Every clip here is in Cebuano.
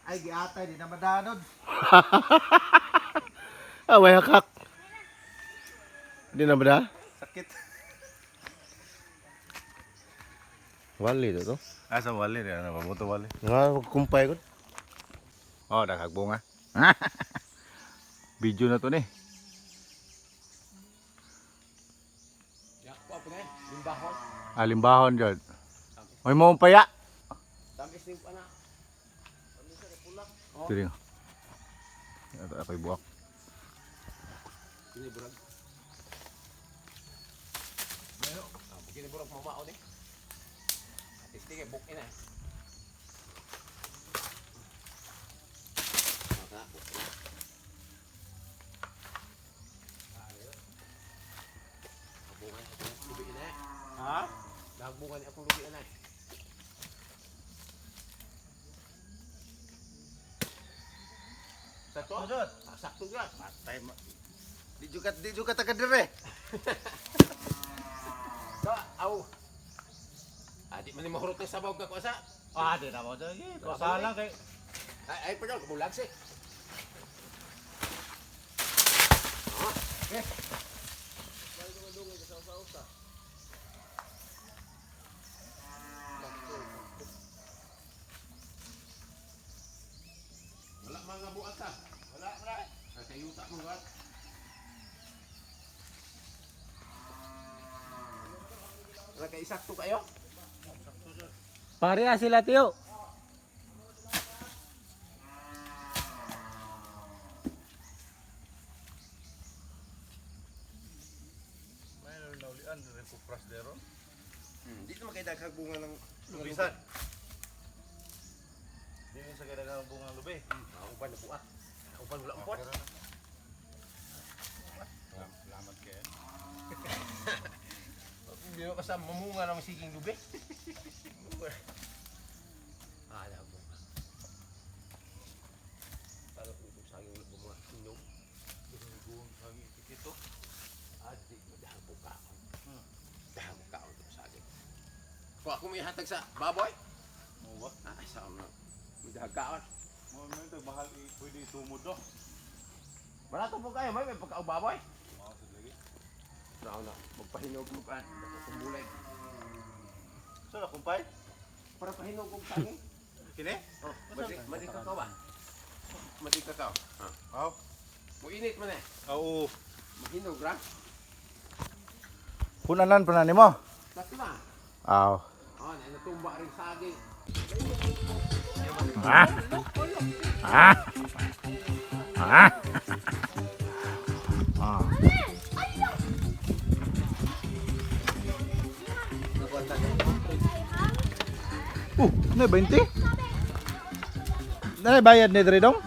Ay, giatay, di na madanod. Ah, way hakak. Di na ba da? Sakit. Wali to to. Asa wali rin, ano ba? Buto wali. Nga kumpay ko. Oh, daghag bunga. Video na to ni. Ah, limbahon jud. Oy mo paya. Tamis ni pa na. Diri. Ato ako'y buwak. Kini burag. Ah, kini burag mamaon eh. Ati kay buk ina. Maka buk ina. Bunga akong lubi ina. Ha? Dagbungan ni akong lubi ina. Sakto? Jud. Ah, sakto gyud. Patay mo. Di juga taga dire. So, aw. Adi man ni mahurot ni sabaw ka ko asa. Ah, di na mo. Eh, pasala kay. Ay, ay pa kabulag si. Wala man nga buat ka. Wala, wala. Ay, kayuta mo buat. Wala kay isakto kayo. Pareha sila tiyo. May naulian rin ko pras dero. Di na makaidaghag bunga ng Lubisan. Di sa kadaghang bunga lubi. Uban na buat. Uban wala umpot. Salamat kayo. Hindi ba basta mamunga ng siging lubi? Ah, alam mo. Para kung itong saging wala bunga, hinog. Ito. Adi, madahang po kaon. Dahang kaon itong saging. Kung ako may hatag sa baboy, Mo ba? ah, sa na. Madahang kaon. Mo mo ito bahal pwede tumod do. Barato po kayo, may pagkaong baboy. Mao sa lagi. Na, na, magpahinog mo ka. Kung bulay. So na kumpay? Para pahinog kong saging. Kini? Oh, madi kakao ba? Madi kakao. Ah. Aw. Muinit man eh. Oo. Mahinog ra. Punanan pa na nimo. Sakto na. Aw. Oh, na natumba rin saging. Ah. Ah. Ah. Ano 20? Ano bayad ni dre dong?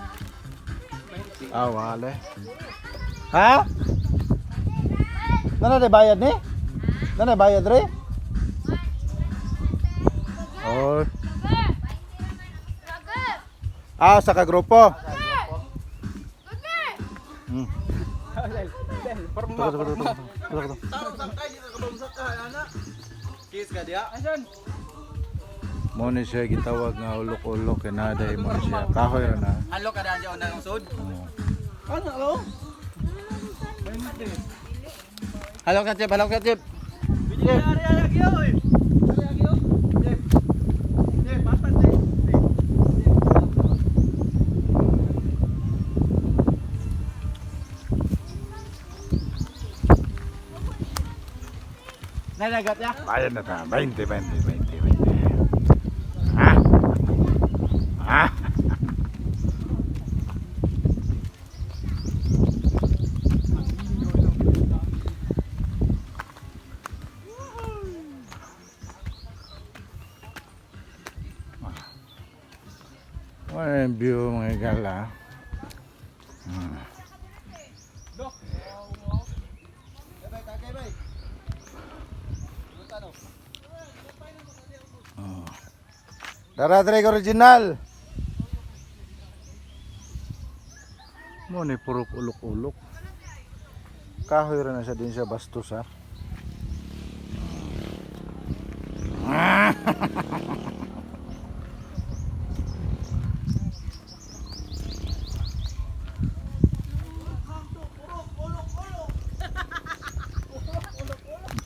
Ah, wale. Ha? Nana de bayad ni? Nana bayad dre? Oh, Ah, sa kagrupo. Tuko, tuko, tuko, tuko, tuko. Mo ni siya gitawag nga ulok-ulok kay naday mo ni siya. Kahoy ra na. Halo ka daan na ng sud. Oo. Ano lo? Halo ka chip, halo ka chip. Nanagat ya? Bayad na ta. 20, 20, 20, 20. Ah. Ah. Ay, view mga gala. Dara dre original. Mo ni purok ulok-ulok. Kahoy ra na siya din siya bastos ha.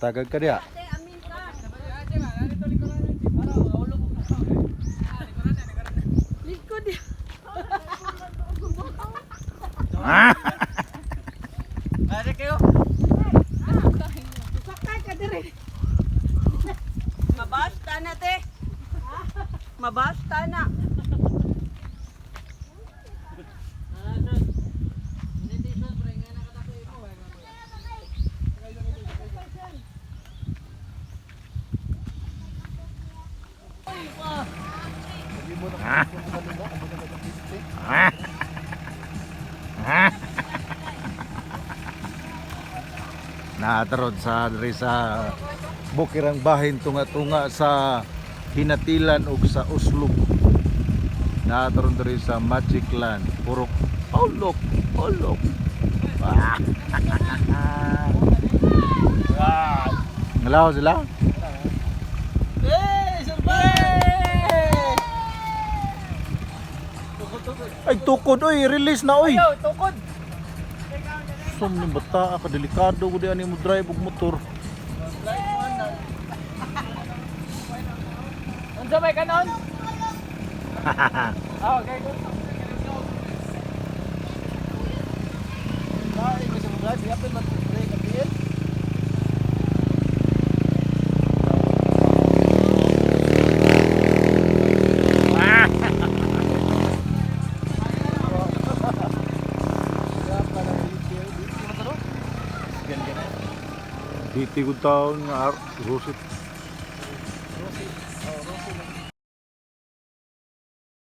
Hatagag ka diha. Likod. Sakay ka dire. Mabasta na, te. Mabasta na. Naatarod sa diri sa Bukirang Bahin, tunga-tunga sa Hinatilan ug sa Oslo. Naataron diri sa Magic Land. Purok Ulok, ulok. Ah. Ngalaw sila? Ay tukod oy, release na oy. Tukod. Sum ni bata ka delikado gud ani mo drive og motor. Unsa may kanon? Ah, okay. Diti gud taon nga rosit. Rosi. Oh, Rosi.